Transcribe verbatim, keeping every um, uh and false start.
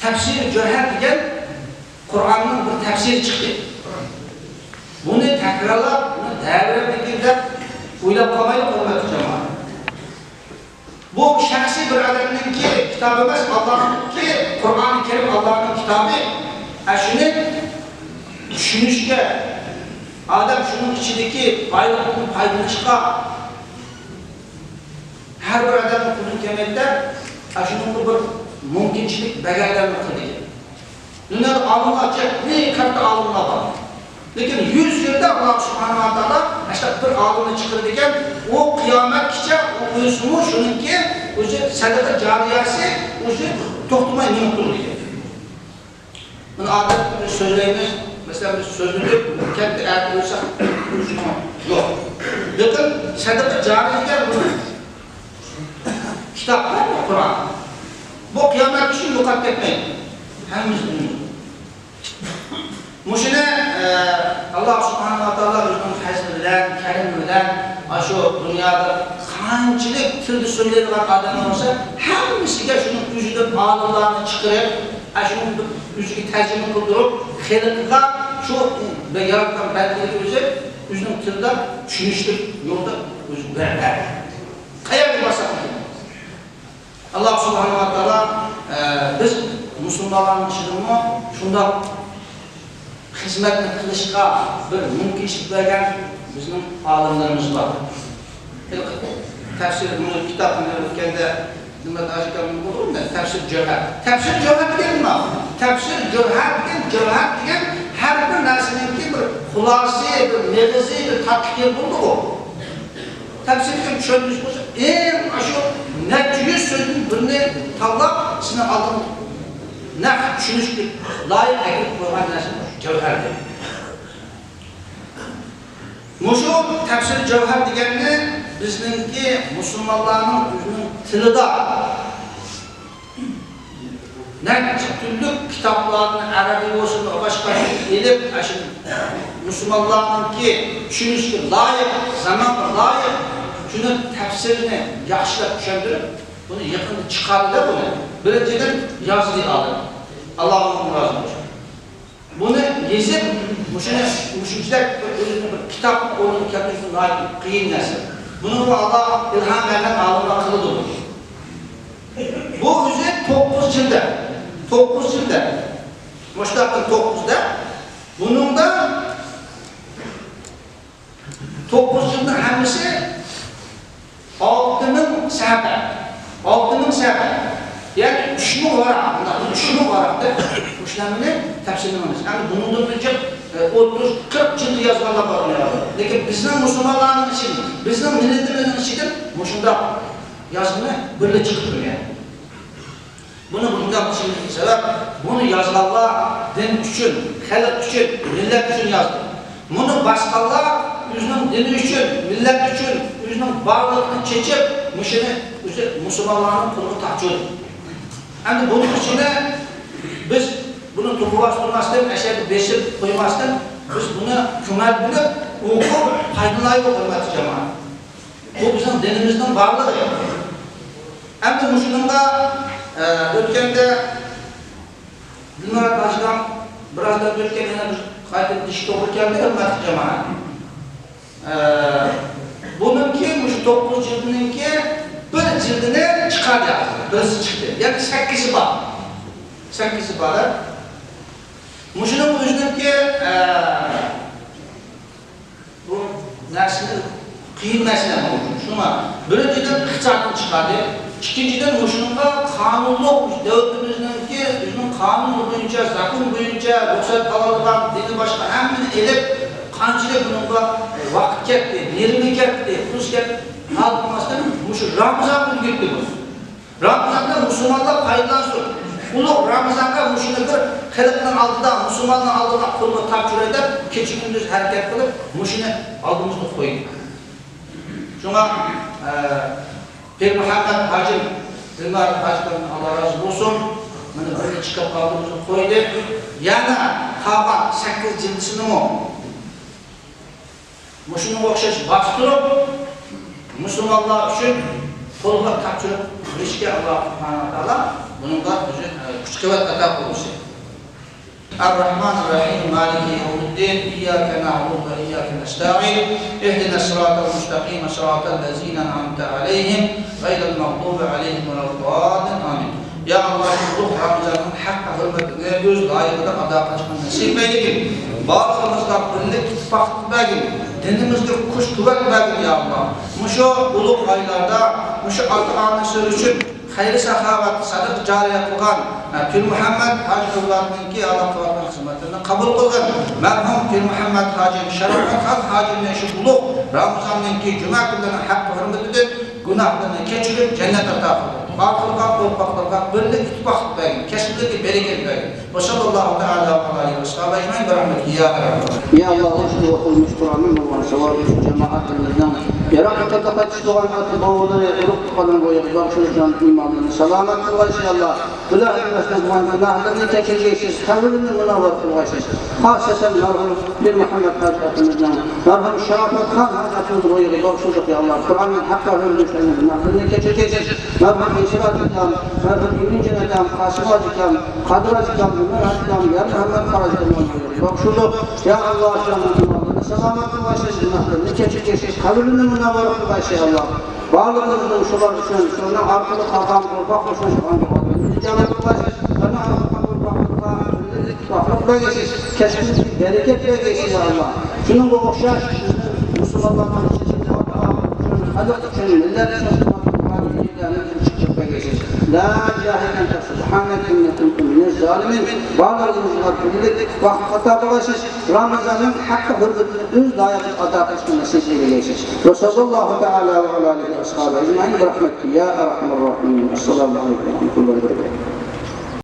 تەپسىرى جۆھەر دېگەن قۇرئاننىڭ بىر تەپسىرى چىقتى. بۇنى تەكرارلاپ، بۇنى دەۋېرەمدىكىن دەپ ئويلاپ قالمايلى، ھۆرمەتلىك جامائەت. بۇ شەخسىي بىر ئادەمنىڭكى كىتابى ئەمەس، ئاللانىڭكى، قۇرئانى كەرىم ئاللانىڭ كىتابى. ئە، شۇنى چۈشىنىشكە، ئادەم شۇنىڭ ئىچىدىكى بايلىقتىن پايدىلىنىشقا ھەر بىر ئادەمنىڭ قولىدىن كەلمەيدۇ، ئە، شۇنىڭغا بىر مۇمكىنچىلىك بەرگەنلەرنى قىلدى. دۇنيادا ئالىملار جىق، نېمە قەدەر ئالىملار بار. لېكىن يۈز يىلدا ئاللا سۇبھانەھۇ ۋە تائالا ئاشۇنداق بىر ئالىمنى چىقىرىدىكەن، ئۇ قىيامەتكىچە ئۇ ئۆسىمۇ شۇنىڭكى ئۆزى سەدىقە جارىيەسى ئۆزى توختىماي مېڭىپ تۇرىدىكەن. مانا ئادەتتە بىز سۆزلەيمىز، مەسىلەن، بىز سۆزلىدۇق، كەتتى، ئەتە ئۆلسەك، شۇنىڭ يوق. لېكىن سەدىقە جارىيە دېگەن بۇ كىتاب بار، قۇرئان. بۇ قىيامەتكىچە يوقاپ كەتمەيدۇ. ھەممىمىز بىلىمىز. مۇشۇنى، ئە، ئاللا سۇبھانەھۇ ۋە تائالا ئۆزىنىڭ پەزلى بىلەن، كەرىمى بىلەن، ئاشۇ دۇنيادا قانچىلىك تىلدا سۆزلەيدىغان ئادەملەر بولسا، ھەممىسىگە شۇنىڭ ئۆزىدىن ئالىملارنى چىقىرىپ، ئاشۇنىڭ ئۆزىگە تەرجىمە قىلدۇرۇپ، خەلققە شۇ ياراتقان بەندىلىرى ئۆزى ئۆزىنىڭ تىلىدا چۈشىنىشلىك يولدا ئۆزى بەردى. قەيەرگە بارساق، ئاللا سۇبھانەھۇ ۋە تائالا، ئە، بىز مۇسۇلمانلارنىڭ ئىچىدىمۇ شۇنداق خىزمەتنى قىلىشقا بىر مۇمكىنچىلىك بەرگەن بىزنىڭ ئالىملىرىمىز بار. ھېلىقى تەپسىر، بۇ كىتابنى ئۆتكەندە نېمە ئاكام بولدۇم مەن، تەپسىر جۆھەر. تەپسىر جۆھەر دېگەن نېمە؟ تەپسىر جۆھەر دېگەن، جۆھەر دېگەن ھەر بىر نەرسىنىڭكى بىر خۇلاسىسى، بىر مېغىزى، بىر تاتلىق يېرى بولىدىغۇ. تەپسىرگە چۈشەندۈرۈش بولسا، ئەڭ ئاشۇ نەچچە يۈز سۆزدىن بىرنى تاللاپ، سېنىڭ ئالدىڭغا نەق چۈشىنىشكە لايىق ئەكېلىپ قويغان نەرسە جەۋھەردۇر. مۇشۇ تەپسىر جەۋھەر دېگەننى بىزنىڭكى مۇسۇلمانلارنىڭ ئۆزىنىڭ تىلىدا نەچچە تۈرلۈك كىتابلارنى ئەرەبىي بولسۇن، باشقا ئېلىپ، ئاشۇ مۇسۇلمانلارنىڭكى چۈشىنىشىگە لايىق، زامانغا لايىق شۇنى تەپسىرىنى ياخشىلاپ چۈشەندۈرۈپ، بۇنى يېقىندا چىقاردى بۇنى. بىرىنچىدىن يازدى ئالىم. ئاللا ئۇنىڭدىن رازى بولسۇن. بۇنى يېزىپ، مۇشۇنى، مۇشۇنچىلىك بىر ئۆزىنى بىر كىتابنى ئورنىغا كەلتۈرۈش ناھايىتى قىيىن نەرسە. بۇنىڭغا ئاللا ئىلھام بەرگەن ئالىملار قىلىدۇ بۇنى. بۇ ئۆزى توققۇز جىلدە، توققۇز جىلدە. مۇشتاقتىن توققۇزدا. بۇنىڭدا توققۇز جىلدىن ھەممىسى ئالتە مىڭ سەھىپە. ئالتە مىڭ سەھىپە. يەنى ئۈچ مىڭ ۋاراق. مۇنداق ئۈچ مىڭ ۋاراقتا مۇشۇلارنى تەپسىرلىمىمىز. ئەمدى بۇنىڭدىن جىق، ئە، ئوتتۇز، قىرىق جىلدا يازغانلار بار دۇنيادا. لېكىن بىزنىڭ مۇسۇلمانلارنىڭ ئىچىدىن، بىزنىڭ مىللىتىمىزنىڭ ئىچىدىن مۇشۇنداق يازغىنى بىرلا چىقىپ تۇرغان. بۇنى بۇنداق دېيىشىمىزدىكى سەۋەب، بۇنى يازغانلار دىن ئۈچۈن، خەلق ئۈچۈن، مىللەت ئۈچۈن يازدى. بۇنى باسقانلار ئۆزىنىڭ دىنى ئۈچۈن، مىللەت ئۈچۈن ئۆزىنىڭ بارلىقىنى چېچىپ، مۇشۇنى ئۆزى مۇسۇلمانلارنىڭ قولىغا تاپشۇردى. ئەمدى بۇنىڭ ئىچىدە بىز بۇنى توپا باستۇرماستىن، ئەشەدە بېسىپ قويماستىن، بىز بۇنى كۆڭۈل بۆلۈپ ئوقۇپ پايدىلىنايلى، ھۆرمەتلىك جامائەت. بۇ بىزنىڭ دىنىمىزنىڭ بارلىقى. ئەمدى مۇشۇنىڭغا، ئە، ئۆتكەندە دىلمۇرات ھاجىغا بىرازدىن ئۆتكەن يەنە بىر قايتا دېيىش توغرا كەلدى، ھۆرمەتلىك جامائەت. ئە، بۇنىڭكى مۇشۇ توققۇز جىلدىنىڭكى بىر جىلدىنى چىقاردى، بىرسى چىقتى. يەنى سەككىزى بار. سەككىزى بار. مۇشۇنىڭ ئۆزىنىڭكى، ئە، بۇ نەرسىنى قىيىن مەسىلە بۇ. شۇڭا بىرىنچىدىن ئىقتىسادنى چىقاردى. ئىككىنچىدىن مۇشۇنىڭغا قانۇنلۇق دۆلىتىمىزنىڭكى ئۆزىنىڭ قانۇنى بويىچە، زاكون بويىچە رۇخسەت ئالىدىغان دىنى باشقا ھەممىنى ئېلىپ، قانچىلىك بۇنىڭغا ۋاقىت كەتتى، نېرۋا كەتتى، پۇل كەتتى. ھال قىلماستىن مۇشۇ رامىزان ئۈلگۈتتى بۇ. رامىزاندا مۇسۇلمانلار پايدىلانسۇن. ئۇلۇغ رامىزانغا مۇشۇنى بىر خەلقنىڭ ئالدىدا، مۇسۇلماننىڭ ئالدىدا قولغا تاپشۇراي دەپ، كېچە-كۈندۈز ھەرىكەت قىلىپ، مۇشۇنى ئالدىمىزغا قويدى. شۇڭا، ئە، پىرمۇھەممەت ھاجىم، دىلمۇرات ھاجىمدىن ئاللا رازى بولسۇن، مانا بۇنى چىقىپ ئالدىمىزغا قويدى. يەنە قالغان سەككىز جىلدىسىنىمۇ مۇشۇنىڭغا ئوخشاش باستۇرۇپ، مۇسۇلمانلار ئۈچۈن قولغا تاپشۇرۇپ بېرىشكە ئاللا سۇبھانەھۇ ۋە تائالا بۇنىڭغا ئۆزى، ئە، كۈچ-قۇۋۋەت ئاتا قىلغۇسى. الرحمن الرحيم، مالك يوم الدين، إياك نعبد وإياك نستعين، اهدنا الصراط المستقيم، صراط الذين أنعمت عليهم، غير المغضوب عليهم ولا الضالين، آمين. يا الله، شۇ ئۇلۇغ رامىزاننىڭ ھەققى ھۆرمىتىنى ئۆز لايىقىدا ئادا قىلىشقا نېسىپ ئەيلىگىن. بارلىقىمىزغا بىرلىك، ئىتتىپاقلىق بەرگىن. دىنىمىزگە كۈچ-قۇۋۋەت بەرگىن، يا الله. مۇشۇ ئۇلۇغ ئايلاردا مۇشۇ ئاتا-ئانىسى ئۈچۈن خەير-ساخاۋەت، سەدىقە جارىيە قىلغان، ھە، پىرمۇھەممەت ھاجى ئەۋلادنىڭكى ھالا قىلىۋاتقان خىزمەتلىرىنى قوبۇل قىلغىن. مەرھۇم پىرمۇھەممەت ھاجى شەرەپەتخان ھاجىنى شۇ ئۇلۇغ رامىزاننىڭكى جۈمە كۈنلىرىنىڭ ھەققى ھۆرمىتىدىن گۇناھلىرىنى كەچۈرۈپ، جەننەت ئاتا قىلغىن. ئارقىلىققا، قورقاقلىرغا بىرلىك، ئىتتىپاقلىق بەرگىن، كەسىپلىرىگە بەرىكەت بەرگىن. وصلى الله تعالى على آله وصحبه أجمعين برحمتك يا أرحم الراحمين. يا الله، ئۇشبۇ ئوقۇلمىش قۇرئاننىڭ بولغان ساۋابى ئۈچۈن جامائەتلىرىمىزنىڭ يىراق يۇرتلاردا قېتىش بولغان ئاتا-بوۋىلىرى، ئۇرۇق-تۇغقاننىڭ روھىغا بەخشىلىشىڭ، ئىمانلىرىنى سالامەت قىلغايسىز، يا الله. گۇناھ ئەمەسلەر بولغان گۇناھلىرىنى كەچۈرگەيسىز، قەبرىنى مۇنەۋۋەر قىلغايسىز. خاسسەتەن مەرھۇم پىرمۇھەممەت ھاجى ئاكىمىزنىڭ، مەرھۇم شاپۇرخان ھاجى ئاكىمىزنىڭ روھىغا بەخشىلىدۇق، يا الله. قۇرئاننىڭ ھەققى ھۆرمىتى ئۈچۈن گۇناھلىرىنى كەچۈرگەيسىز. مەرھۇم ئېسىر ھاجى ئاكام، مەرھۇم ئىمىنجان ئاكام، قاسىم ھاجى ئاكام، قادىر ھاجى ئاكام، ئۆمەر ھاجى ئاكام، يارمۇھەممەت قازى ئاكامنىڭ روھىغا بەخشىلىدۇق. يا الله، شۇلارنىڭ ئىمانلىرىنى سالامەت قىلغايسىز، گۇناھلىرىنى كەچۈرگەيسىز، قەبرىنى مۇنەۋۋەر قىلغايسىز، يا الله. بارلىقىمىزنىڭ شۇلار ئۈچۈن، شۇنىڭ ئارقىلىق قالغان قورقاق قوشۇن شۇغان دۇئالىرىنى ئىجابەت قىلغايسىز. شۇنىڭ ئارقىلىق قورقاقلىققا بىرلىك، ئىتتىپاقلىق بەرگەيسىز، كەسپىمىزگە بەرىكەت بەرگەيسىز، يا الله. شۇنىڭغا ئوخشاش بىزنىڭ مۇسۇلمانلارنىڭ ئىچىدە خەلق ئۈچۈن، مىللەت ئۈچۈن خىزمەت قىلغان يىگىتلەرنى چىقىپ بەرگەيسىز. لا إله إلا أنت سبحانك إني كنت من الظالمين. بارلىقىمىزغا بىرلىك، ئىتتىپاقلىق ئاتا قىلغايسىز. رامىزاننىڭ ھەققى ھۆرمىتىنى ئۆز لايىقىدا ئادا قىلىشقا نېسىپ ئەيلىگەيسىز. وصلى الله تعالى على آله وصحبه أجمعين برحمتك يا أرحم الراحمين. السلام عليكم ورحمة الله وبركاته.